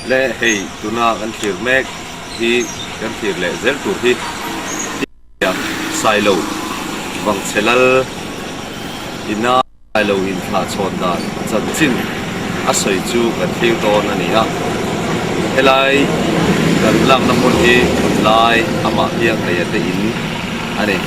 Le hei tuna kan thlir mek hi kan thlir leh zel tur hi Sailo Vangchhe Lal ina Sailo inthlah chhawn dan chanchin a sawi chu kan thlir dawn a ni a. Helai kan lakna hmun hi tunlai amah Pianghleia te in a ni.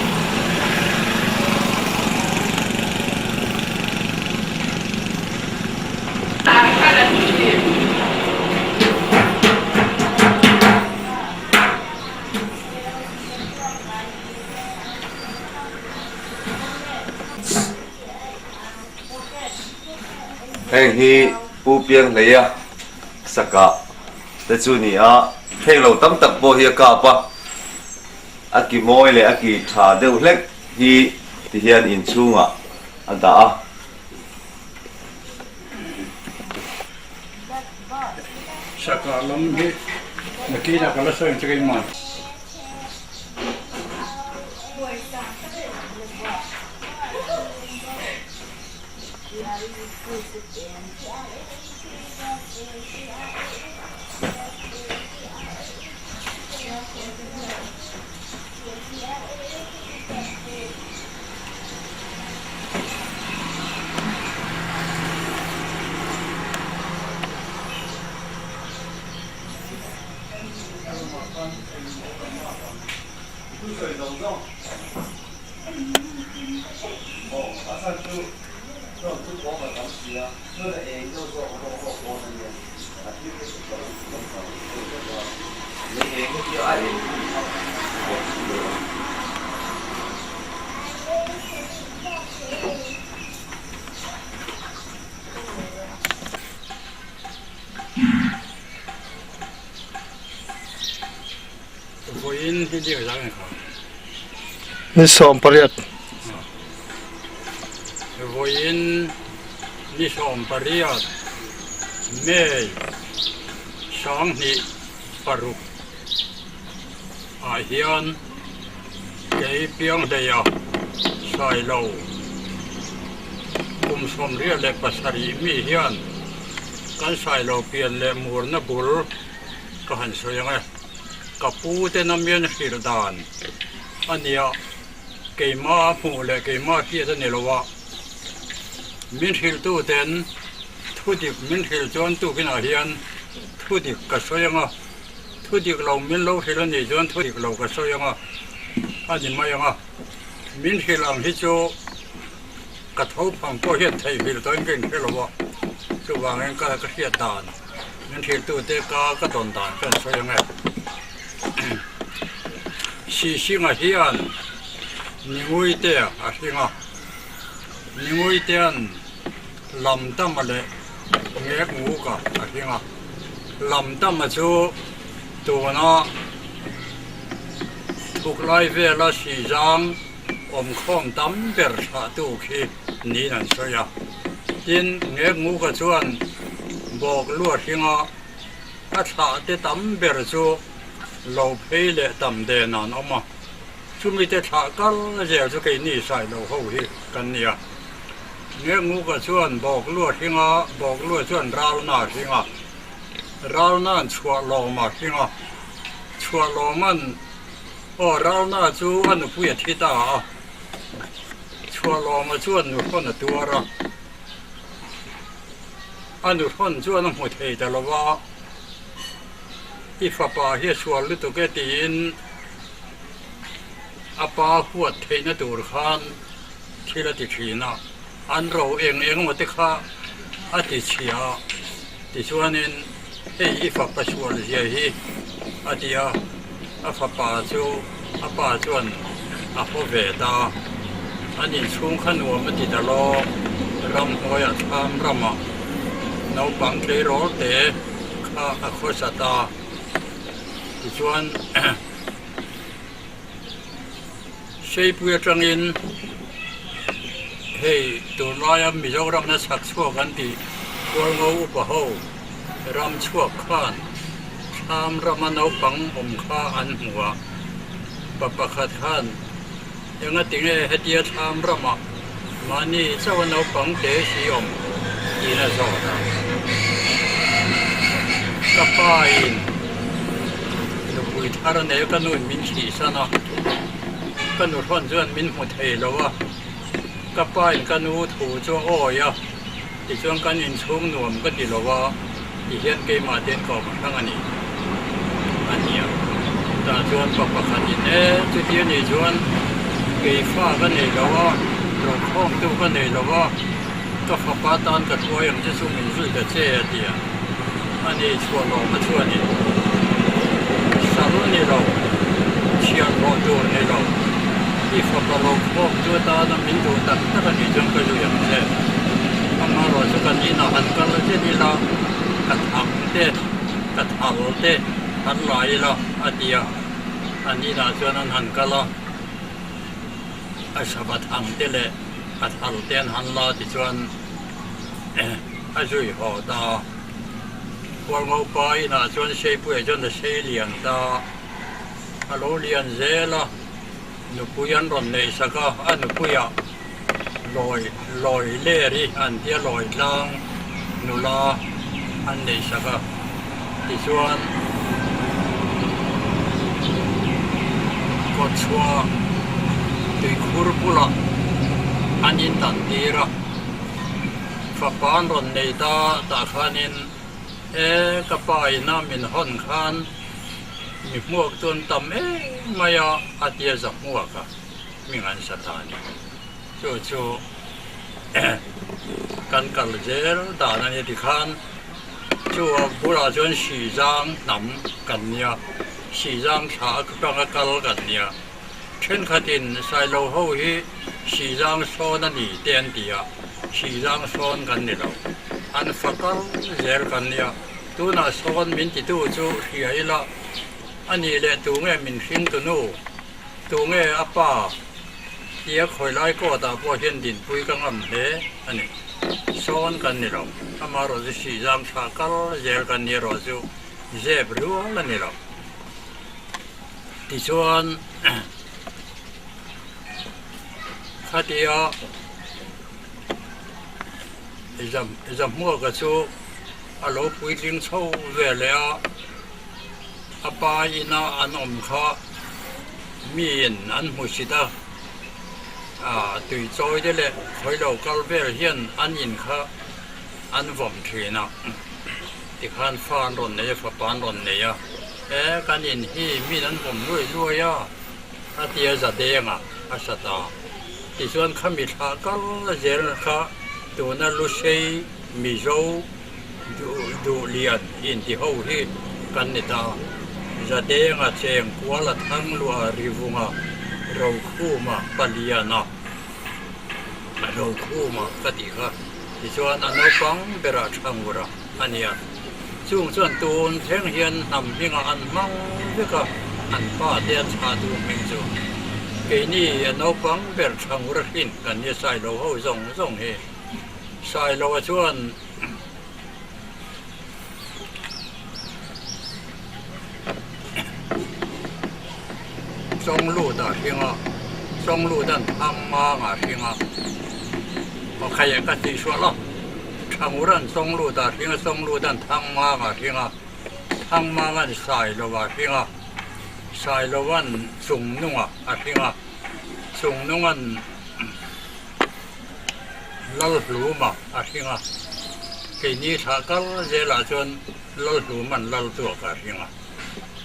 Heng hi Pu Pianghleia sakah te chu ni a, heng lo tam tak pawh hi a kap a, a ki mawi leh a ki tha deuh hlek hi tihian inchhungah a dah a. Sakah lam hi nakinah ka la sawi ang che keimah. Ni 18. Vawiin ni 18 May 2006 ah hian kei Pianghleia Sailo kum 87 mi hian kan Sailo pian leh murna bul ka han sawi ang e. Ka pu ten a mian hrilh dan a nia, keimah hmuh leh keimah hriat a ni lo a. Min hrilhtu ten thu dik min hrilh chuan tukinah hian thu dik ka sawi ang a, thu dik lo min lo hrilh a nih chuan thu dik lo ka sawi ang a, a ni mai ang a. Min hrilh ang hi chu ka tho phang pawh hian theihnghilh tawhin ka inhre lo a, chuvangin ka hriat dan. Min hrilhtute ka ka tawn dan ka an sawi ang e. Sihsinga hian Ninguite a hring a, Ninguitean Lamtama leh Ngeknguka a hring a. Lamtama chu tuna thuklai vela Sihzang awmkhawm tam ber thlahtu khi niin an sawi a. Tin, Ngeknguka chuan bawk lua hringa a thlah te tam ber chu lo phei leh tam den an awm a, chumi te thlah kal zel chu keini Sailo ho hi kan ni a. Ngeknguka chuan bawk lua hringa, bawk lua chuan Ralna hringa, Ralna'n Chhuahlawma hringa, Chhuahlawma'n aw Ralna chu a nupui a thi ta a. Chhuahlawma chuan nuhrawn a tuar a, a nuhrawn chuan a hmu thei ta lo va, I fapa hi a sual lutuk e tiin a pa huat theihna tur khan thil a ti thin a, an ro eng eng emaw te kha a ti chhia a, tichuanin hei i fapa sual zia hi a ti a. A fapa chu a pa chuan a haw ve ta a, an inchhung kha nuam a ti ta lo. Ramhnuaiah thlam ramah naupang tleirawl te kha a khawsa ta. Tichuan Seipui atangin hei tunlaia Mizoramna chhak chhuak an tih Hualngo upa ho ram chhuak khan Thlam rama naupang awm kha an hmu a, pa pakhat khan engatinge hetia thlam ramah mahni chauha naupang te si awm tiin a zawt a. Ka pa in nupui thar a nei a, ka nu in min thihsan a, ka nu hrawn chuan min hmu thei lo a, ka pa in ka nu thu chu a awi a, tichuan kan inchhung nuam ka ti lo a, tihian keimah te an ka awm hrang a ni a ti a. Tah chuan pa pakhat in e chuti a nih chuan kei fa ka nei lo a, rokhawmtu ka nei lo a, Ka fapa tan ka hruai ang che chu min zui ta che a ti a, ani chhuahlawma chuanin sal ni lo, chhiarhlawh tur ni lo, i fapa lo khawm chu atana min duh tak tak a nih chuan ka zui ang che. Amaherawh chu kan inah han kal zet ila, ka thang te, ka thal te han la ila a ti a, an inah chuan an han kal a, a sava thang te leh A thal te an han la tichuan a zui haw ta. Hualngopa inah chuan Seipuia chuan a sei lian ta. A lo lian zel a, nupui an rawn neih sak a, a nupuiah lawi lawi ler hi an tia lawi tlang nula an neih sak a. Tichuan kawtchhuah tuikhur bulah an in dan tir a, fapa an rawn nei ta tah khanin e ka pa ina min hawn khan mi hmuak chu an tam em mai a a tia za hmuak a hming an sa ta a ni. Chu chu kan kal zel dan a ni tikhan. Chu a bulah chuan Sihzang hnam kan nia, Sihzang thla atanga kal kan nia. Thenkhatin Sailo ho hi Sihzang sawn a ni te an ti a, Sihzang sawn kan ni lo. An fa kal zel kan nia. Tunah sawn min titu chu hria ila, a nih leh tunge min hring tunu, tunge a pa? Tia khawilai court ah pawh hian dinpui ka ngam hle a ni. Sawn kan ni lo. Amaherawh chu sihzam tha kal zel kan ni erawh chu zep rual a ni lo. Tichuan khatia Zahmuaka chu a lo puitling chho ve leh a. A pa ina an awm kha miin an hmu sit a, tui chawi te leh khawi lo kal vel hian an in kha an vawm thin a, tikhan fa an rawn nei a, fapa an rawn nei a, e kan in hi miin an vawm luai luai a, a tia zadeng a, a sat a, tichuan khami thlah kal zel kha tuna Lusei Mizo Duh lian inti ho hi kan ni ta. Zadenga, Chengkuala, Thangluaha, Rivunga, Rokhuma, Paliana, Rokhuma ka tih kha tichuan a naupang berah Thangura a nia. Chung chuan tun thleng hian hnam hmingah an hmang vek a, an pa te a chhah duh hming chu keini a naupang ber Thangura hrin kan nia Sailo ho zawng zawng hi. Sailoa chuan Chawnglut ah hring a, Chawnglut an thang mang ah hring a, aw khai eh ka tih sual a, Thangur an Chawnglut ah hring a, Chawnglut an thang mang ah hring a, thang mang an Sailoa hring a, Sailoa'n Chungnunga a hring a, Chungnunga'n. Lalhluma a hring a, keini thlah kal zelah chuan Lalhluma'n lal tuak a hring a.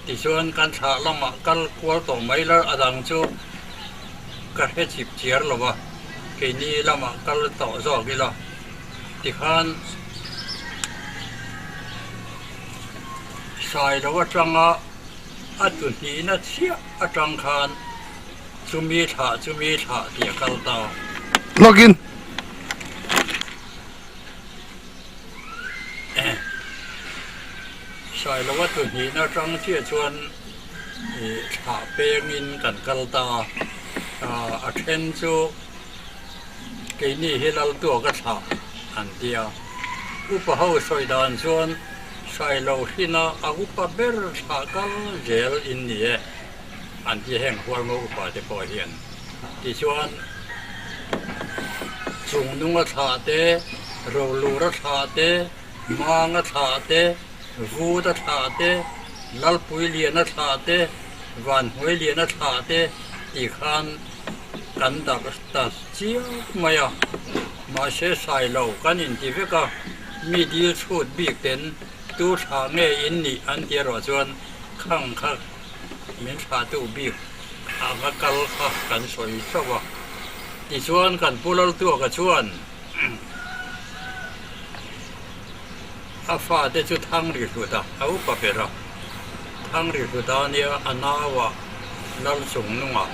Tichuan kan thlah lamah kal kual tawh mai la a dang chu ka hre chip chiar lo va, keini lamah kal tawh zawk ila tikhan Sailo atanga a tuhnihna chiah atang khan Chumi thlah chumi thlah tih a kal ta. Lawkin. Sailova tuhnihna atang chiah chuan thlah pengin kan kal ta. A then chu keini hi Laltuaka thlah an ti a. Upa ho sawi dan chuan Sailo hrina a upa ber thlah kal zel in ni e. An ti heng hualngo upa te pawh hian tichuan chungnunga thlah te, rolura thlah te, manga thlah te. Vuta thlah te, Lalpuiliana thlah te, Vanhnuailiana thlah te tih khan kan darh ta chiang mai a. Mahse Sailo kan inti vek a, mi dil chhut bik ten tu thlah nge in nih an ti erawh chuan khang kha min thlahtu bik anga kal kha kan sawi chauh a. Tichuan kan Pu Laltuaka chuan A fate chu Thangri hlut a, a upa ber a. Thangri hlut a nia a naua Lalchungnunga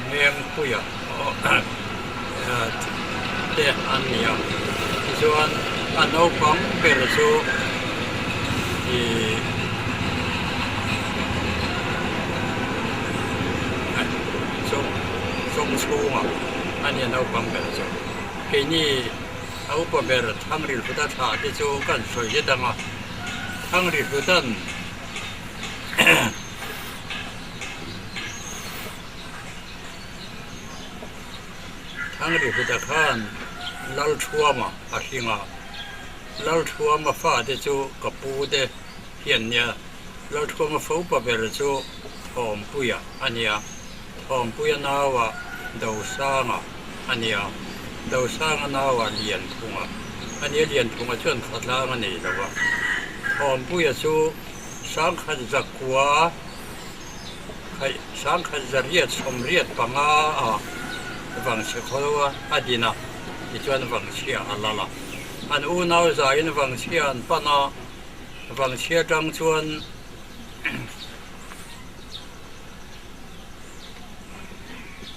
Ngengpuia te an ni a. Tichuan a naupang ber chu ih Chawngchhunga a nia naupang ber chu. Keini A upa ber Thangrihluta thlah te chu kan sawi zet ang a, Thangrihlutan Thangrihluta khan Lalthuama a hring a, Lalthuama fate chu ka pu te hian nia, Lalthuama fa upa ber chu Thawmpuia a nia. Thawmpuia naua Dosanga a nia, Dosanga naua Lianphunga a nia, Lianphunga chuan khawtlang a nei lo a. Thawmpuia chu sangkhat zakua khaih sangkhat zariat sawmriat panga ah Vangchhe khawlo a din a, tichuan Vangchhia a lal a. An unau zaiin Vangchhia an pan a, Vangchhia tang chuan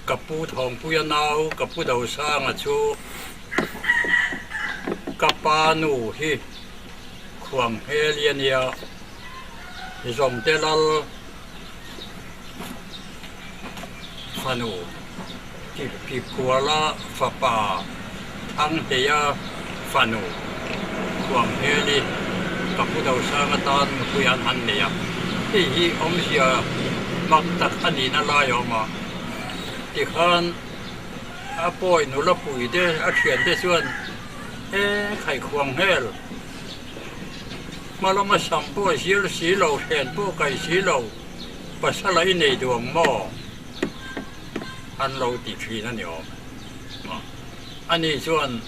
Ka pu Thawngpuia nau ka pu Dosanga chu ka pa nu hi Khuanghmeli a nia, Zawmte Lal fanu Kikuala fapa Thanghleia fanu Khuanghmeli ka pu Dosanga tan nupui an han nei a. Hei hi awmzia mak tak a nihna lai a awm a, tikhan a pawi nula pui te a thian te chuan he khaikhuang hmel hma lama sam pawh zir si lo, hren pawh kai si lo, pasal a i nei duh ang maw? an lo ti thin a ni awm a. Ani chuan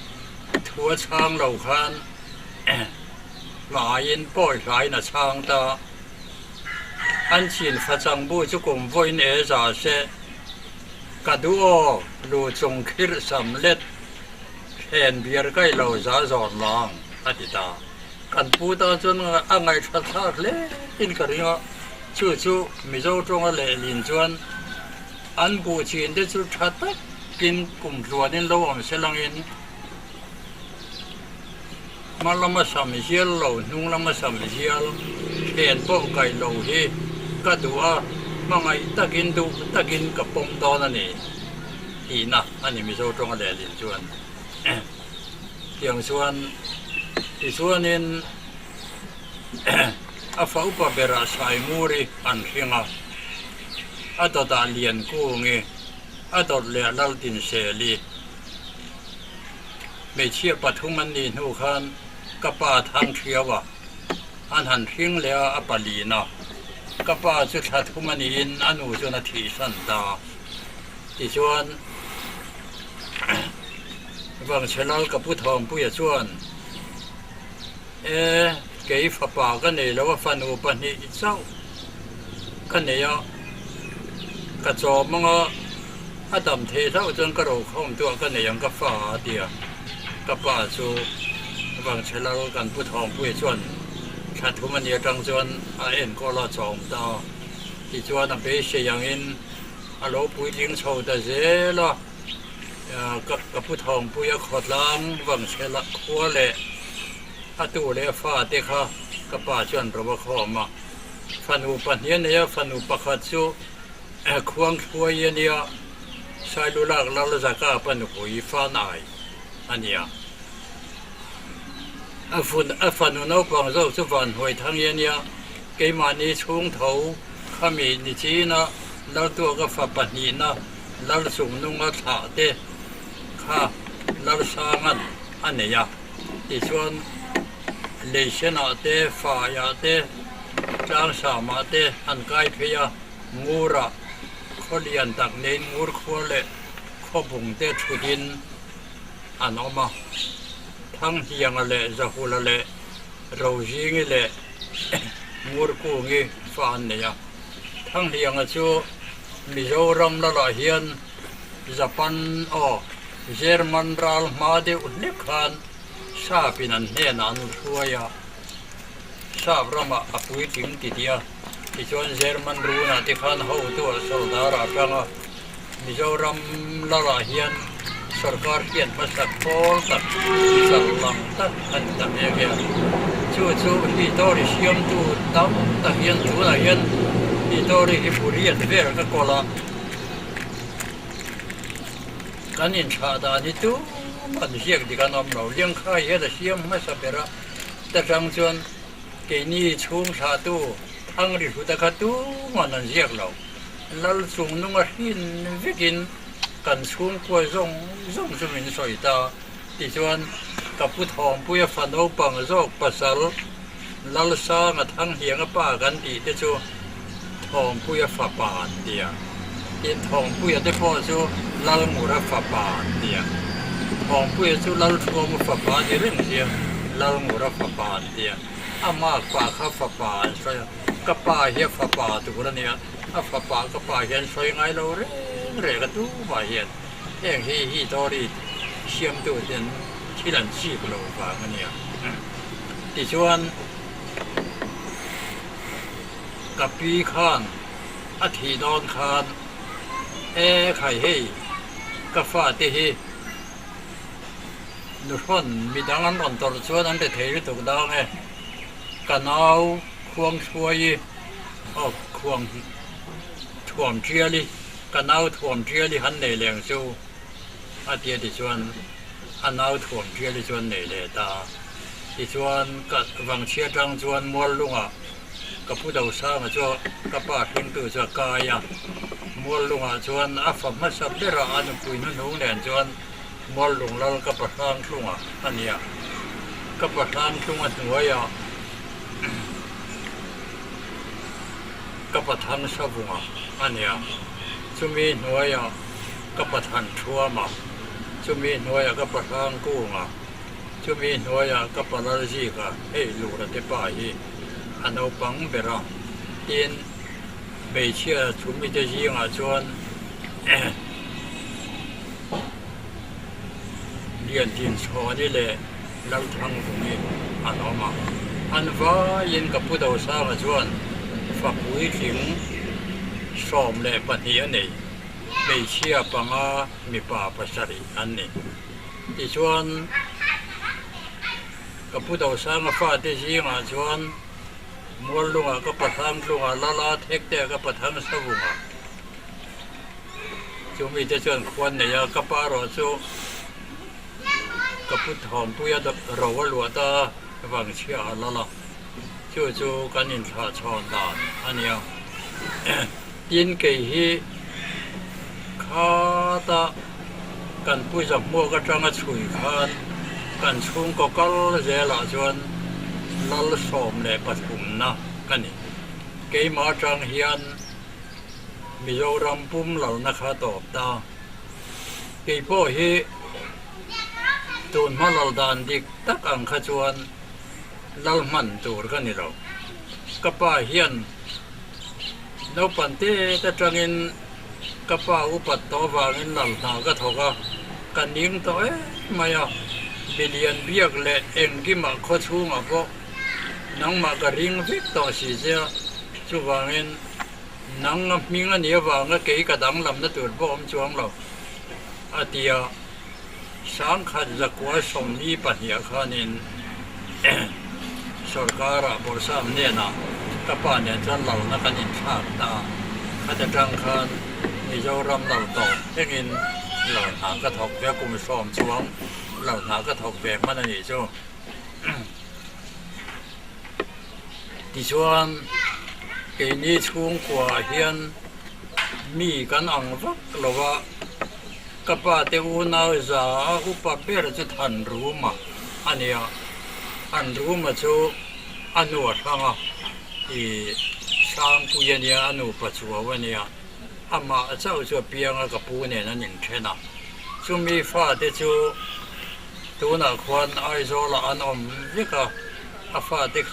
thu a chhang lo khan Hlaiin pawi hlaiin a chhang ta. An chin fachang bu chu kum vawiin e za se. Ka duh aw, lu chung khirh sam let thlen biar kai lo za zawn lang, a ti ta. Kan pu tan chuan a ngaihthla thlak hle in ka ring a, chu chu Mizo tawnga lehlin chuan an buh chin te chu tha takin kum tluanin lo awm se langin, Hma lama sam zial lo, hnung lama sam zial, thlen pawh kaih lo hi ka duh a, hmangaih takin duh takin ka pawm dawn a ni tihna a ni Mizo tawnga lehlin chuan. Tiang chuan tichuanin a fa upa berah Sainguri an hring a, a dawtah Liankungi, a dawt leh Laltinseli, Hmeichhia pathum an nih hnu khan ka pa thang thiau a, an han hring leh a, a palin a. Ka pa chu thla thum a niin a nu chuan a thihsan ta. Tichuan, Vangchhelal ka pu Thawmpuia chuan, E, kei fapa ka nei lo a, fanu pahnih chauh ka nei a, ka chawm anga a dam thei hlauh chuan ka rokhawm tuah ka nei ang ka fa a ti a, ka pa chu Vangchhelal kan pu Thawngpuia chuan thla thum a ni atang chuan a enkawl a chawm ta a, tichuan a beisei angin a lo puitling chho ta zel a. Ka pu Thawngpuia khawtlang Vangchhela khua leh a tu leh a fate kha ka pa chuan ro a khawm a. Fanu pahnih a nei a, fanu pakhat chu Khuangthluai a nia, Sailulak Lalzaka pa nupui Fanai a nia. A fanu naupang zawk chu Vanhnuaithangi a nia, keimahni chhung tho khami ni china Laltuaka fa pahnihna Lalchungnunga thlah te kha Lalsanga'n a nei a, tichuan Leisenah te, Faiah te, Tlangsamah te an kai phei a, Ngurah khaw lian tak neiin Ngur khua leh Khawbung te thutin an awm a. Thanghianga leh Zahula leh Rozingi leh Ngurkungi fa an nei a. Thanghlianga chu Mizoram lalah hian Japan aw German ral hma deuh hlek khan Sap in an hnenah an hruai a, Sap ramah a puitling ti tih a, tichuan German runah te khan hotu ah sawrdar ah tang a, Mizoram lalah hian sorkar hian hmasak pawl tak chal lang tak a ni ta nghe nghe a. Chu chu history siamtu tam tak hian tunah hian history hi buriat vel ka kawl a, kan inthlah dan hi tumah ziak dik an awm lo. Liangkhai hian a siam hmasa ber a, ta tang chuan keini chhung thlahtu Thangrihluta kha tumah an ziak lo. Lal chung nunga hrin vekin kan chhungkua zawng zawng chu min sawi ta. Tichuan, ka pu Thawmpuia fa naupang zawk pasal Lalsanga Thanghianga pa kan tih te chu Thawmpuia fapa an ti a. Tin, Thawmpuia te pawh chu Lalngura fapa an ti a. Thawmpuia chu Lalthuamu fapa a ni reng sia, Lalngura fapa an ti a. A makpa kha fapa an sawi a, ka pa hi a fapa tur a nia. A fapa ka pa hian sawi ngai lo reng reng a tumah hian heng hi hi story siamtu ten thil an chik lo vang a nia. Tichuan ka pi khan a thih dawn khan e khai hei ka fate hi nuhrawn midang an rawn tawrh chuan an ri thei lutuk dang e ka nau khuang hruai i Aw khuang thuam tial i, ka nau thuam tial i han nei leng chu a ti a tichuan a nau thuam tial i chuan nei leh ta. Tichuan ka vangchhia tang chuan mual lungah ka pu Dosanga chu ka pa hringtu chu a kai a, mual lungah chuan a fa hmasa bera a nupui hnuhnung nen chuan mual lung lal ka pa hrangtlunga a nia. Ka pa hrangtlunga hnuaiah Ka Pathan Savunga a nia, chumi hnuaiah ka Pathan Thuama, chumi hnuaiah ka Pahrang Kunga, chumi hnuaiah ka Palalzika, hei Lura te pa hi a naupang ber a, tin hmeichhia chumi te zingah chuan Liantinchhawni leh Lalthangvungi an awm a, an vaiin ka pu Dosanga chuan fa puitling 12 a nei, hmeichhia panga mipa pasarih an ni. Tichuan, ka pu Dosanga fate zingah chuan Muallungah ka Pathangtlungah Lala Thektea ka Pathangsavunga, Chu mite chuan khuan nei a, ka pa erawh chu ka pu Thawmpuia ro a luah ta vang chhia a lal a, chu chu kan inthlah chhawn dan a nia. Tin kei hi khata kan pu Zahmuak atanga chhui khan kan chhungkaw kal zelah chuan lal 13na ka ni. Keimah atang hian Mizoram pum lalna kha tawp ta. Kei pawh hi tun hma lal dan dik tak ang kha chuan lal hman tur ka ni lo. Ka pa hian naupan te te tangin ka pa upat tawh avangin lal hna ka thawk a, ka ning tawh em mai a, milian biak leh engkimah khawchhungah pawh nangmah ka ring vek tawh si che a, chuvangin Nang a hming a nih avanga kei ka danglamna tur pawh awm chuang lo, a ti a. 1942 khanin sorkarah Bawrhsam hnenah ka pa nen chuan lalna kan inthlak ta a, khata tang khan Mizoram lal tawp thlengin lal hna ka thawk ve a, kum sawm chuang lal hna ka thawk ve hman a nih chu. Tichuan, keini chhungkuaah hian mi kan ang vak lo a, ka pa te unau za a upa ber chu Thanruma a ni a. Thanruma chu a nu a hrang a, i Sangpui a nia, a nu Pachuau a nia, amah chauh chu a piang a, ka pu nen an inthen a. Chumi fate chu tunah khuan Aizawlah an awm vek a, a fate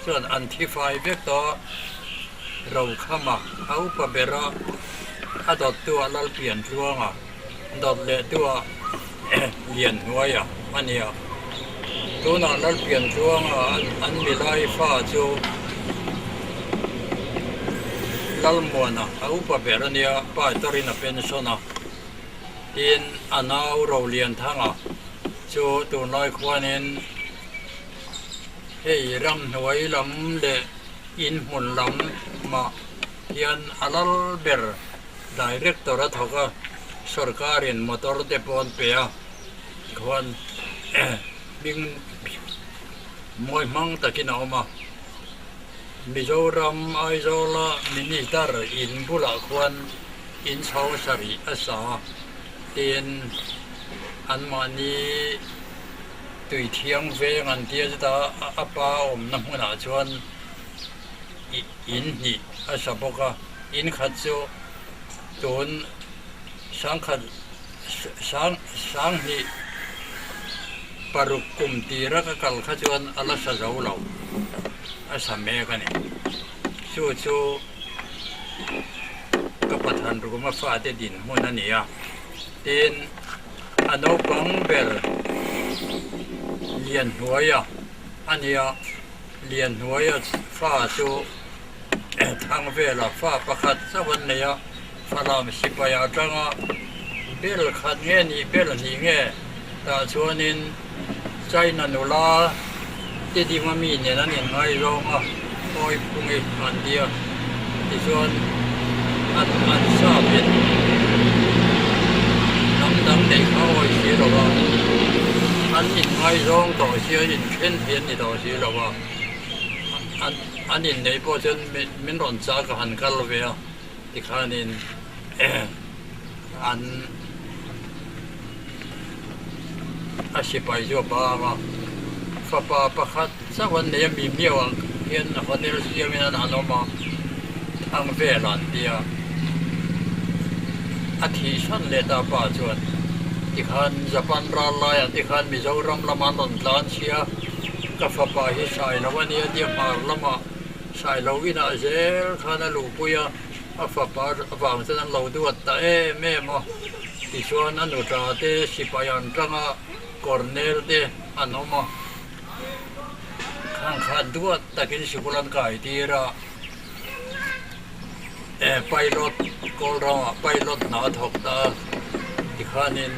chuan an thi fai vek tawh a, Rokhama a upa ber a, a dawttu ah Lalpiantluanga dawt leh tu ah Lianhnuaia a ni a. Tunah Lalpiantluanga an milai fa chu Lalmuana a upa ber a nia, Paitorin a pension a. Tin, a nau Rolianthanga chu tunlai khuanin hei ramhnuai lam leh inhmun lam mah hian a lal ber Director a thawk a, sorkarin motor te pawh an pe a, tikhuan hming mawi hmang takin a awm a. Mizoram Aizawla Minister in bulah khuan in chho sarih a sa a, tin anmahni tui thiang veng an tia chutah a pa awmna hmunah chuan in hnih a sa bawk a. In khat chu tun sangkhat sang sanghnih paruk kum tira ka kal kha chuan a la sa zo lo, a sa mek a ni. Chu chu ka Pathan ruma fate dinhmun a ni a, tin a naupang ber Lianhnuaia a ni a, Lianhnuaia fa chu. Thang vela fa pakhat chauh an nei a, Falam sipai atanga bel khat nge nih bel hnih nge tah chuanin China nula ti ding ami nen an inngaizawng a, awi phungi an ti a, tichuan an an sapin hnam dang neih kha awi si lo a, an inngaizawng tawh si a, inthen hi an ni tawh si lo a. An inneih pawh chuan min rawn chak a han kal ve a, tikhanin an a sipai chu a bang a, fapa pakhat chauh an nei a mi miau ang hian hotel siamin an han awm a, thang vel an ti a, a thihsan leh ta pa chuan tikhan Japan ral laiah tikhan Mizoram lamah an rawn tlan chhia. Ka fapa hi Sailo a nia tia hmar lamah Sailo inah zel khan a luhpui a, a fapa avang chuan an lo duat ta em em a. Tichuan a nuta te sipai an tang a, Colonel te an awm a, khang kha duat takin sikul an kai tir a, Pilot kawl ramah Pilot hna a thawk ta a, tikhanin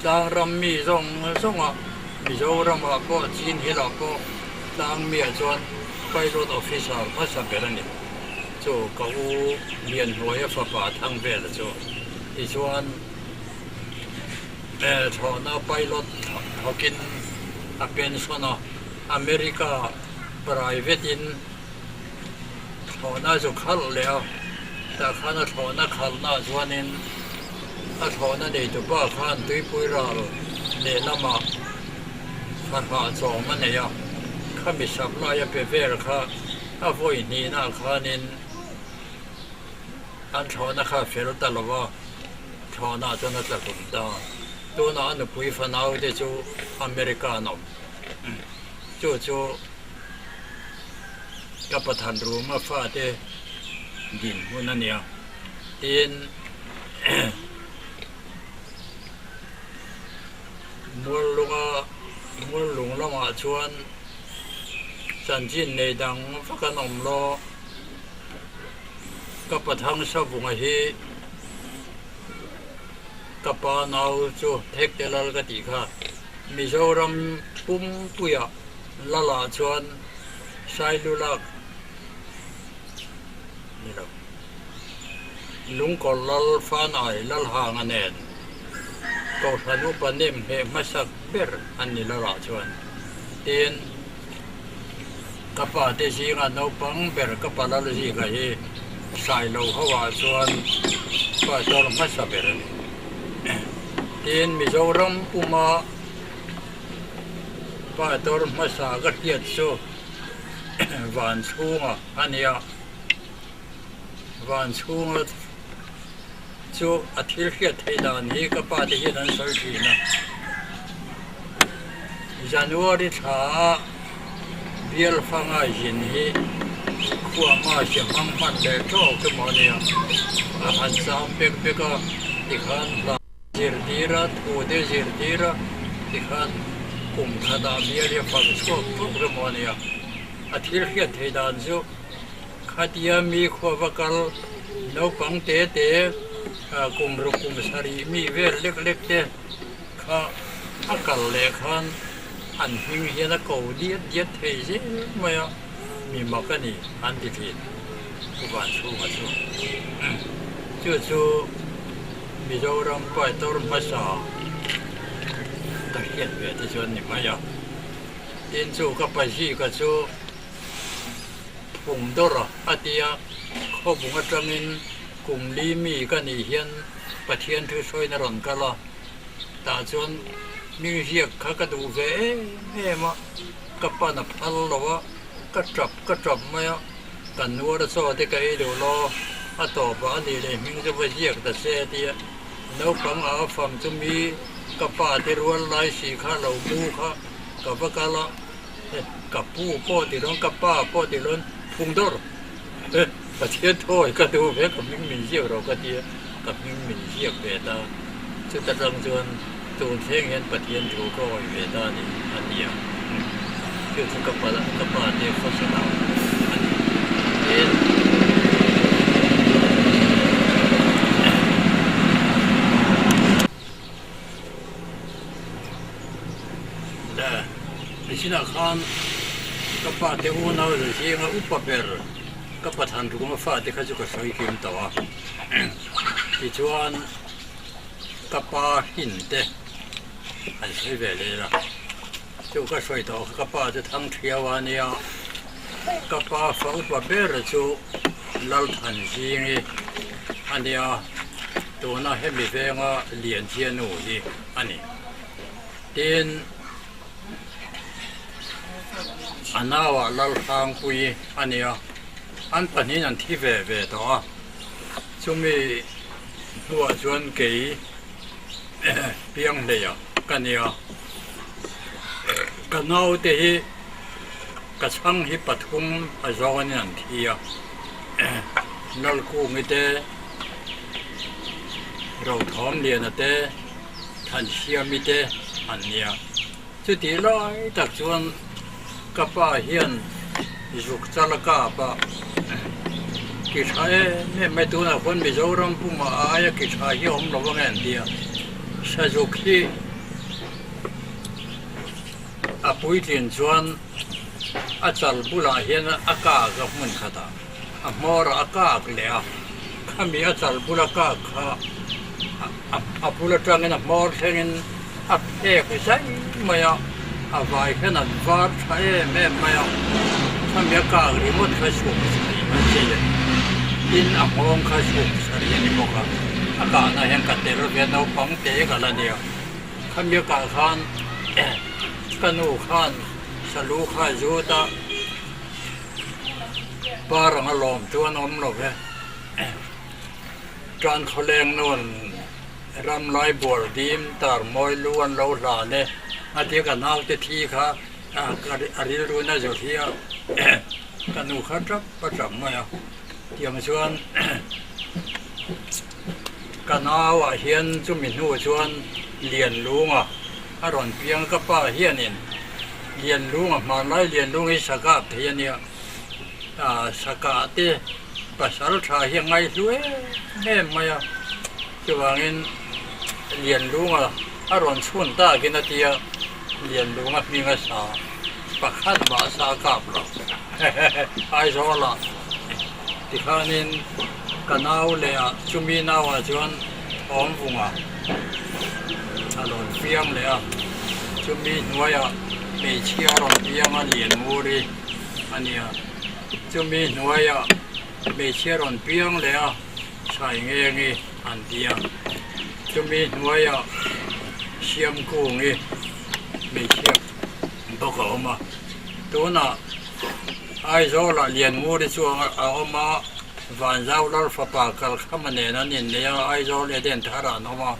Tlang ram mi zawng zawngah Mizoramah pawh Chin Hill-ah pawh tlang miah chuan Pilot Officer hmasa ber a ni. Chu ka u Lianhnuaia fapa Thangvela chu tichuan thlawhna Pilot thawkin a pension a, America private-in Thlawhna zu khalh leh a, tah khan a thlawhna khalhnaah chuanin a thlawhna neitupa khan tuipui ral lehlamah fahrah chawm a nei a, khami supply a pe vel kha a vawi hnihnaah khanin an thlawhna kha a fel ta lo va, thlawhnaah chuan a tla hlum ta. Tunah a nupui fanaute chu America an awm. Chu chu. Ka Pathan ruma fate dinhmun a nia tiin Muallunga Muallung lamah chuan chanchin nei dang vak an awm lo. Ka Pathang Savunga hi ka pa nau chu Thekte Lal ka tih kha Mizoram pumpuiah Lala chuan Sailulak ni lo, Lungkawr Lal Fanai Lalhanga nen Kohhran upa nem hmeh hmasak ber an ni Lala chuan. Tin, ka pa te zinga naupang ber ka pa Lalzika hi Sailo ho ah chuan pastor hmasa ber a ni. Tin, Mizoram puma. Pastor hmasa ka hriat chu van chhunga a nia. Van chhunga chu a thil hriat theih dan hi ka pa te hian an sawi thin a. January thla a bial fanga zin hi khuama si hmang hman leh tawk emaw a nia. A han cham bek bek a tikhan hla. Zirtir a, thu te zirtir a tikhan kum khatah bial hi a fang chhuak tawk emaw a nia. A thil hriat theih dan chu khatia mi khua va kal naupang te te kum ruk kum sarih mi vel lek lek te kha a kal leh khan an hming hian a ko diat diat thei zel mai a, mi mak a ni an ti thin Pu Vanchhunga chu. Chu chu. Mizoram Pastor hmasa ka hriat ve te chuan ni mai a, tin chu ka pazika chu phung dawr a a tia, khawbung atangin kum li mi ka nih hian Pathian thu sawiin a rawn kal a, tah chuan hmingziak kha ka duh ve em em a, ka pan a phal lo a, ka tap ka tap mai a. Kan nuar chaw te ka ei duh lo, a tawpah a nih leh hming chu va ziak ta se a ti a. Naupang a fam chu mi ka pa te rual lai si kha lo mu kha ka va kal a, ka pu pawh ti lawn ka pa pawh ti lawn phung dawr Pathian thawi ka duh ve ka hming min ziak rawh ka ti a, ka hming min ziak ve ta. Chuta tang chuan tun thleng hian Pathian thu ka awih ve ta a ni, a ti a. Chu chu ka pa ka pa te khawsa lo a ni. Tin, le, nichinah khan ka pa te unau zinga upa ber ka pathan ruma fate kha chu ka sawi kim tawh a. Tichuan. Ka pa hrin te an sawi ve leh a, chu ka sawi tawh kha ka pa chu thang thiau a nia, ka pa fa upa ber chu Lalthanzingi a nia, tuna hemi venga Lianchia nu hi a ni. Tin, a nauah Lalhrangpuii a nia, an pahnihin an thi ve ve tawh a, chumi. Hnuah chuan kei pianghleia ka nia. Ka naute hi ka chhang hi pathum a zawnin an thi a, Lalkungi te, Rothawmliana te, Thansiami te an nia. Chutih lai tak chuan ka pa hian zuk chal a kap a, ki tha em em mai tunah khuan Mizoram puma aia ki tha hi a awm lo ang em tia Sazuk hi a puitlin chuan a chal bulah hian a kak a hmun khatah a hmawrah a kak leh a, khami a chal bula kak kha a bul atangin a hmawr thlengin a phek zai mai a, a vai hian an var tha em em mai a, khami a kak ringawt kha chhuk sarih an chei a ni. Tin, a nghawng kha chhuk sarih a ni bawk a, a kahna hian ka tel ve naupang te ka la nia. Khami a kah khan ka nu khan salu kha a zut a, par anga lawm chu an awm lo ve. Tan khawleng nuan ram lai bual dim tar mawi lu an lo hlan e a tia ka naute thi kha a rilru na zawh hi a ka nu kha tap a tap mai a tiang chuan ka nauah hian chumi hnu chuan Lianlunga a rawn piang ka pa hianin Lianlunga hmanlai Lianlung hi sakap thei a nia sakah te Pasal tha hi a ngaihlu em em mai a, chuvangin Lianlunga a rawn chhun takin a tia, Lianlunga hming a sa pakhat mah sa kap lo Aizawlah tikhanin ka nau leh ah chumi nauah chuan Thawmvunga a rawn piang leh a, chumi hnuaiah hmeichhia a rawn piang a Liannguri a nia. Chumi hnuaiah hmeichhia rawn piang leh a chhai ngengi an ti a, chumi hnuaiah Siamkungi hmeichhia bawk a awm a. Tunah Aizawlah Liannguri chu a awm a, Vanzau Lal fapa Kalkhama nen an innei a, Aizawl Eden tharah an awm a.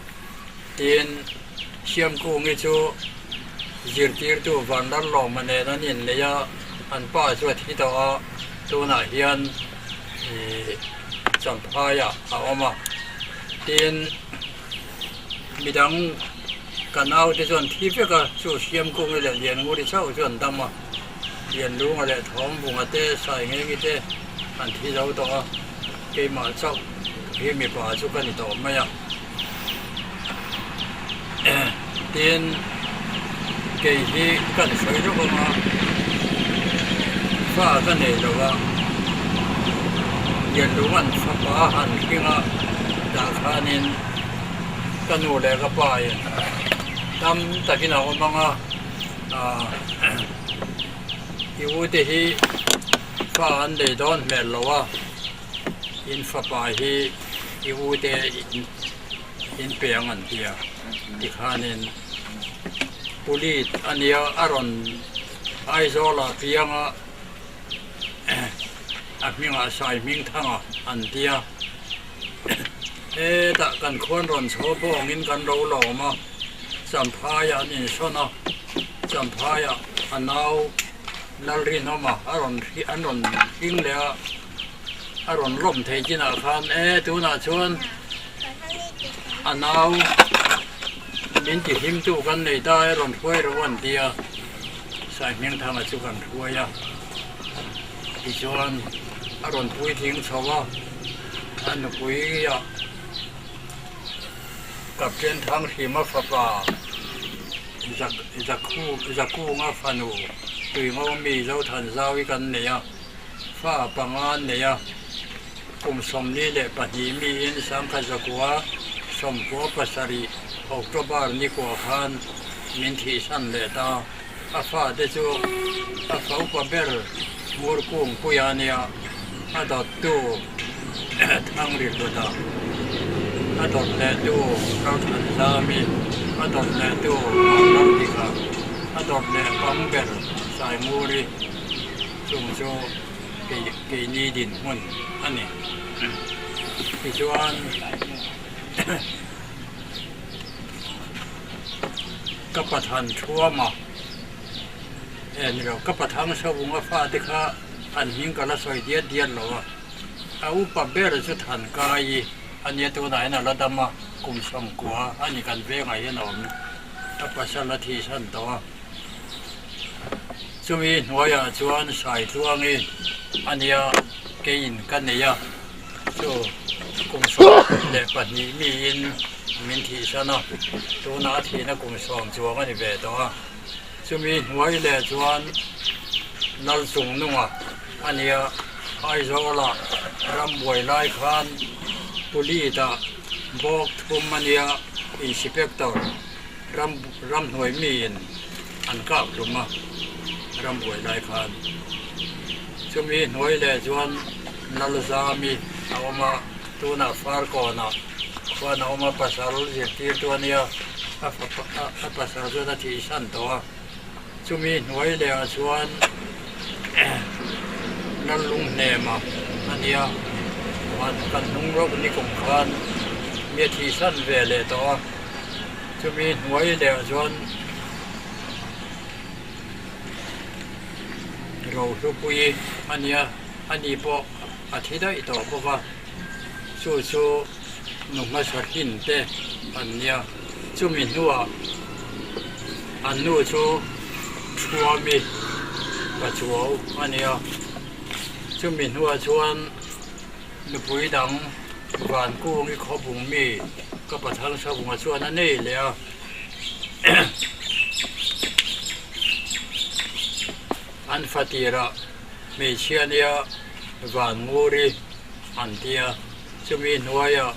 Tin, Siamkungi chu zirtirtu Vanlalawma nen an innei a, an pa chu a thi tawh a, tunah hian ih Champhaiah a awm a. Tin, midang ka naute chuan thi vek a, chu Siamkungi leh Liannguri chauh chu an dam a, Lianlunga leh Thawmvunga te, Saingengi te an thi zo tawh a, keimah chauh hi mipa chu ka ni tawh mai a. Tin, kei hi kan sawi lawk ang a, fa ka nei lo a, Lianlunga'n fapa han hring a dah khanin ka nu leh ka pa in tam takin a awm ang a, i u te hi fa an nei dawn hmel lo a, in fapa hi i u te in pe ang an ti a, tikhanin Pulit a nia a rawn Aizawlah pianga a hmingah Saihmingthanga an ti a, hetah kan khuan rawn chho bawngin kan lo lawm a, Champhaiah an insawn a, Champhaiah a nau Lalrinawma a rawn an rawn hring leh a. A rawn lawm thei chinah khan e tunah chuan a nau min ti hlimtu kan nei ta e rawn hruai rawh an ti a, Saihmingthanga chu kan hruai a, tichuan a rawn puitling chho a, a nupuiah Captain Thanghrima fapa Zakunga fanu Tuingawmi Zothanzau-i kan nei a. Fa panga an nei a, kum 42 miin sangkhat zakua 97 October nikua khan min thihsan leh ta. A fate chu a faupa ber Ngurkungpuia a nia, a dawttu Thangrihlutah, a dawt lehtu Rothanzami, a dawt lehtu Vanlalhika, a dawt leh pang ber Sainguri. Chung chu kei keini dinhmun a ni. Tichuan ka pathan thuama eh ni lo ka pathang savunga fate kha an hming ka la sawi diat diat lo a, a upa ber chu Thankai a nia tunah hian a la dam a, kum 90 a ni kan vengah hian a awm, a pasal a thihsan tawh a. Chumi hnuaiah chuan Saitluangi a nia keiin ka nei a, chu kum 12 miin min thihsan a, tunah a thihna kum 10 chuang a ni ve tawh a. Chumi hnuai leh chuan Lalchungnunga a nia, Aizawlah rambuai lai khan Pulit-ah bawk thum a nia, Inspector. Ram ramhnuai miin an kap hlum a, rambuai lai khan. Chumi hnuai leh chuan Lalzami a awm a, tunah Farkawnah khuan a awm a, pasal zirtirtu a nia, a fapa a pasal chuan a thihsan tawh a. Chumi hnuai leh ah chuan Lallunghnema a nia, kan hnung rawk nikum khan mi a thihsan ve leh tawh a. Chumi hnuai leh ah chuan Rohlupui a nia, ani pawh a thi daih tawh bawk a, chu chu nu hmasa hrin te an nia. Chumi hnuah an nu chu Thuami Pachuau a nia, chumi hnuah chuan Nupui dang Vankungi khawbung mi ka pathang savunga chuan a nei leh a. An fatirah hmeichhia nia Vannguri an ti a, chumi hnuaiah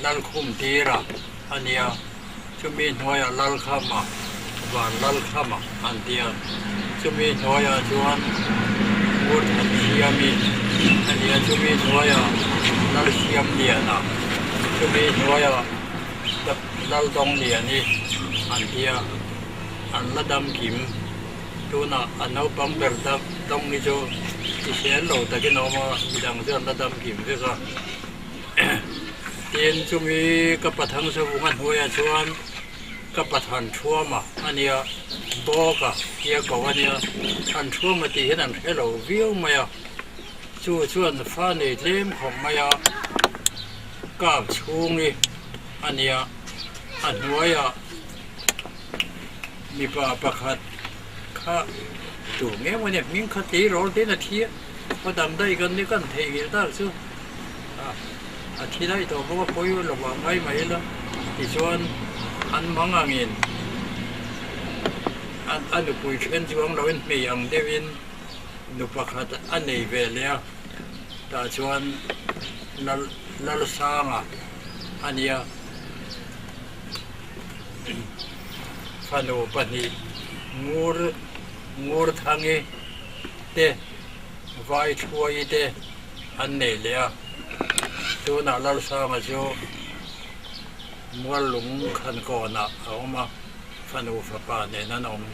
Lalkhum tira a nia, chumi hnuaiah Lalkhama, Van Lalkhama an ti a, chumi hnuaiah chuan Ngurthansiami a nia, chumi hnuaiah Lalsiamliana, chumi hnuaiah Laldawngliani an ti a, an la dam kim. Tunah a naupang ber dam dawng hi chu i hriat lo takin a awm a, midang chu an la dam kim vek a. Tin, chumi ka pathang savunga hnuaiah chuan ka pathan thuama a nia, bawka tia ko a nia, an thuama tih hian an hre lo viau mai a. Chu chuan fa nei tlem khawp mai a, kap chhungi a nia, a hnuaiah mipa pakhat kha tu nge maw nia hming kha tleirawl te in a thi a, khaw dang daih kan nia kan theihnghilh tak chu a thi daih tawh bawk a pawi lo vang ngai mai ila tichuan an mang angin a nupui then chuang loin hmei ang deuhin nu pakhat a nei ve leh a tah chuan Lalsanga a nia. Fanu pahnih Ngur Ngurthangi te Vaithluaii te an nei leh a, tunah Lalsanga chu Muallung Khankawnah a awm a, fanu fapa nen an awm.